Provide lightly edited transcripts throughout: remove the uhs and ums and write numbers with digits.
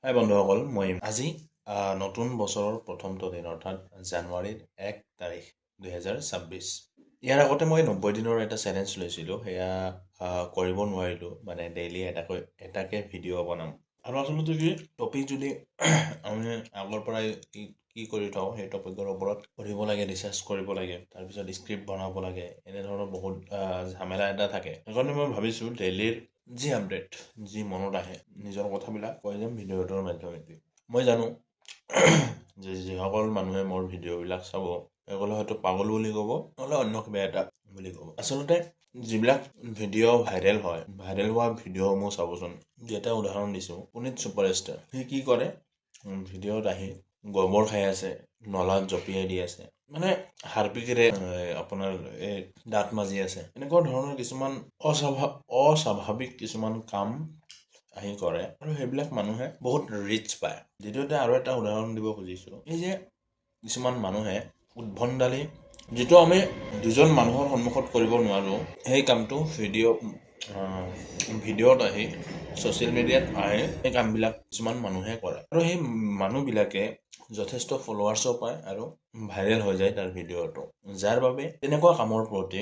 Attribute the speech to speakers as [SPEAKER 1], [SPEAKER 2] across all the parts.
[SPEAKER 1] হাই বন্ধুসকল, মই আজি নতুন বছৰৰ প্ৰথমটো দিন, অৰ্থাৎ জানুৱাৰীৰ 1 তাৰিখ, 2026। ইয়াৰ আগতে মই 90 দিনৰ এটা চেলেঞ্জ লৈছিলোঁ, সেয়া কৰিব নোৱাৰিলোঁ। মানে ডেইলি এটাকৈ এটাকে ভিডিঅ' বনাম। আৰু আচলতে কি টপিক যদি আমি আগৰ পৰাই কি কি কৰি থওঁ, সেই টপিকৰ ওপৰত পঢ়িব লাগে, ৰিচাৰ্চ কৰিব লাগে, তাৰপিছত স্ক্ৰিপ্ট বনাব লাগে, এনেধৰণৰ বহুত ঝামেলা এটা থাকে। সেইকাৰণে মই ভাবিছোঁ ডেইলিৰ যি আপডেট, যি মনত আহে, নিজৰ কথাবিলাক কৈ যাম ভিডিঅ'টোৰ মাধ্যমেদি। মই জানো যে যিসকল মানুহে মোৰ ভিডিঅ'বিলাক চাব, সেইসকলে হয়তো পাগল বুলি ক'ব, নহ'লে অন্য কিবা এটা বুলি ক'ব। আচলতে যিবিলাক ভিডিঅ' ভাইৰেল হয়, ভাইৰেল হোৱা ভিডিঅ'সমূহ চাবচোন। এটা উদাহৰণ দিছোঁ, পুনিত ছুপাৰষ্টাৰ। সি কি কৰে? ভিডিঅ'ত আহি গোবৰ খাই আছে, নলাত জঁপিয়াই দি আছে, মানে হাৰপিকেৰে আপোনাৰ এই দাঁত মাজি আছে, এনেকুৱা ধৰণৰ কিছুমান অস্বাভাৱিক কিছুমান কাম আহি কৰে আৰু সেইবিলাক মানুহে বহুত ৰিচ পায়। দ্বিতীয়তে আৰু এটা উদাহৰণ দিব খুজিছোঁ, এই যে কিছুমান মানুহে উদ্ভণ্ডালি, যিটো আমি দুজন মানুহৰ সন্মুখত কৰিব নোৱাৰোঁ, সেই কামটো ভিডিঅ'ত আহি, ছ'চিয়েল মিডিয়াত আহি সেই কামবিলাক কিছুমান মানুহে কৰে আৰু সেই মানুহবিলাকে যথেষ্ট ফলোৱাৰ্ছো পায় আৰু ভাইৰেল হৈ যায় তাৰ ভিডিঅ'টো, যাৰ বাবে তেনেকুৱা কামৰ প্ৰতি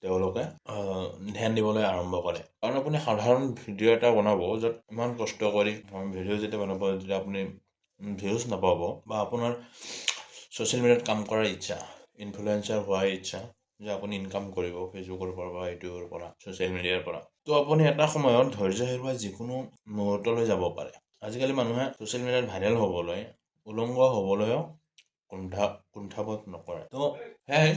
[SPEAKER 1] তেওঁলোকে ধ্যান দিবলৈ আৰম্ভ কৰে। কাৰণ আপুনি সাধাৰণ ভিডিঅ' এটা বনাব, য'ত ইমান কষ্ট কৰি ভিডিঅ' যেতিয়া বনাব, যেতিয়া আপুনি ভিউজ নাপাব বা আপোনাৰ ছ'চিয়েল মিডিয়াত কাম কৰাৰ ইচ্ছা, ইনফ্লুৱেঞ্চাৰ হোৱাৰ ইচ্ছা যে আপুনি ইনকাম কৰিব ফেচবুকৰ পৰা বা ইউটিউবৰ পৰা, ছ'চিয়েল মিডিয়াৰ পৰা, তো আপুনি এটা সময়ত ধৈৰ্য হেৰুৱাই যিকোনো মুহূৰ্তলৈ যাব পাৰে। আজিকালি মানুহে ছ'চিয়েল মিডিয়াত ভাইৰেল হ'বলৈ উলংগ হ'বলৈও কুণ্ঠাবোধ নকৰে। তো সেয়াই,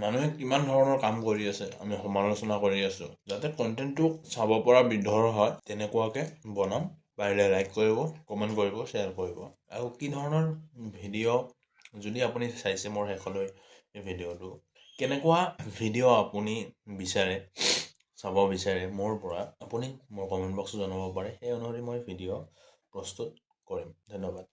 [SPEAKER 1] মানুহে কিমান ধৰণৰ কাম কৰি আছে, আমি সমালোচনা কৰি আছোঁ। যাতে কণ্টেণ্টটো চাব পৰা বিধৰ হয়, তেনেকুৱাকৈ বনাম। পাৰিলে লাইক কৰিব, কমেণ্ট কৰিব, শ্বেয়াৰ কৰিব। আৰু কি ধৰণৰ ভিডিঅ', যদি আপুনি চাইছে মোৰ শেষলৈ এই ভিডিঅ'টো, কেনেকুৱা ভিডিঅ' আপুনি বিচাৰে, চাব বিচাৰে মোৰ পৰা, আপুনি মোৰ কমেণ্ট বক্সত জনাব পাৰে। সেই অনুসৰি মই ভিডিঅ' প্ৰস্তুত কৰিম। ধন্যবাদ।